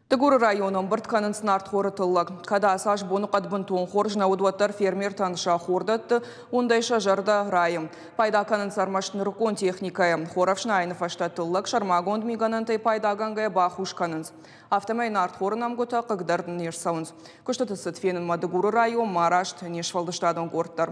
Дыгуры районы ӕмбырд кӕнынц нартхоры тыллӕг. Кӕд ацы аз боныхъӕд бынтон хорз нӕ уыд, уӕддӕр фермертӕн сӕ хордӕтты уындӕй сӕ зӕрдӕ райы. Пайда кӕнынц ӕрмӕст нырыккон техникӕйӕ. Хорӕфснайыны фӕстӕ тыллӕг сӕрмагонд мигӕнӕнтӕй пайдагӕнгӕйӕ бахус кӕнынц. Афтӕмӕй нартхоры нӕмгуытӕ хъыгдӕрд не рцӕуынц. Куыстыты цыд фенынмӕ Дыгуры районмӕ араст не сфӕлдыстадон къорд дӕр.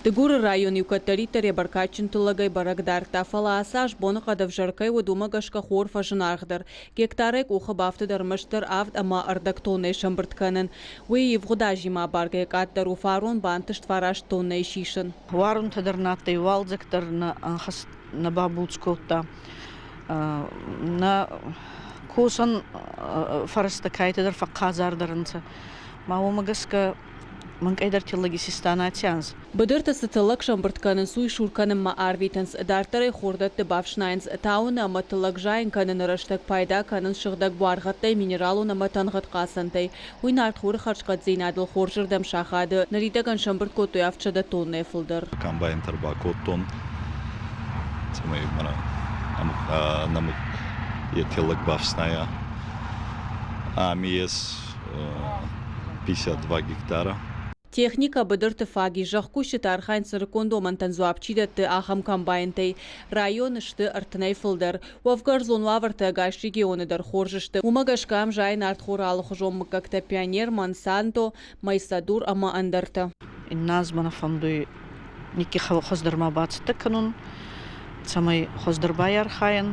Дыгуры район-иу кӕддӕриддӕр йӕ бӕркадджын тыллӕгӕй бӕрӕг дардта, фӕлӕ ацы аз боныхъӕд ӕвзӕр кӕй уыд, уымӕ гӕсгӕ хор фӕзынаргъдӕр. Гектарӕй къухы бафтыд ӕрмӕстдӕр авд ӕмӕ ӕрдӕг тоннӕйы сӕмбырд кӕнын. Уый ивгъуыд азимӕ абаргӕйӕ къаддӕр у, фарон бантыст фараст тоннӕйы сисын. Уарунтӕ дӕр нӕ адтӕй, уалдзӕг дӕр нӕ ӕнхӕст нӕ бабуц кодта. Нӕ косӕн фӕрӕзтӕ кӕйтӕдӕр фӕхъхъазардӕр ӕнцӕ. Ма уомӕ гӕсгӕ Мӕнкъӕйдӕр тиллӕги систа анз. Быдырты цы тыллӕг сӕмбырд кӕнынц, уый сур кӕнынмӕ арвитынц. Дарддӕр ӕй хордӕтты бафснайынц. Тауыны ӕмӕ тыллӕг зайын кӕныны рӕстӕг пайда кӕнынц сыгъдӕг буаргъӕдтӕй, минералон ӕмӕ тӕнгъӕд хъацӕнтӕй. Уый нартхоры хӕрзхъӕддзинадыл хорзырдӕм сахады. Ныридӕгӕн сӕмбырд кодтой 700 тоннӕйӕ фылдӕр. Комбайнтӕ ӕрбакодтон, цӕмӕй мӕнӕ нӕмыг йӕ тыллӕг бафснайа. Ами ес 52 гектара. Техникӕ быдырты фаг ис, зӕхкусджытӕ архайынц нырыккон домӕнтӕн дзуапп чи дӕтты, ахӕм комбайнтӕй. Районы сты ӕртынӕй фылдӕр. Уӕвгӕ ӕрдзон уавӕртӕ ӕгас регионы дӕр хорз сты. Уымӕ гӕсгӕ ам зайы нартхоры алыхуызон мыггӕгтӕ Пионер, Монсанто, Майсадур ӕмӕ ӕндӕртӕ. Иннӕ аз мӕ нӕ фӕндуй никки хуӕздӕр ма бацӕттӕ кӕнун, цӕмӕй хуӕздӕр байархайӕн,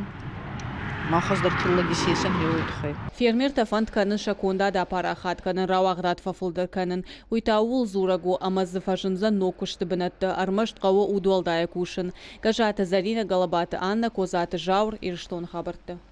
ма хуӕздӕр тиллӕг исесӕн уой туххӕй. Фермертӕ фӕнд кӕнынц сӕ кондад апарахат кӕнын, рауагъдад фӕфылдӕр кӕнын. Уый та ууыл дзурӕг у, ӕмӕ дзы фӕзындзӕн ног куысты бынӕттӕ, ӕрмӕст хъӕуы удуӕлдайӕ кусын. Гӕззаты Зӕринӕ, Гӕлӕбаты Аннӕ, Козаты Зауыр, Ирыстоны хабӕрттӕ.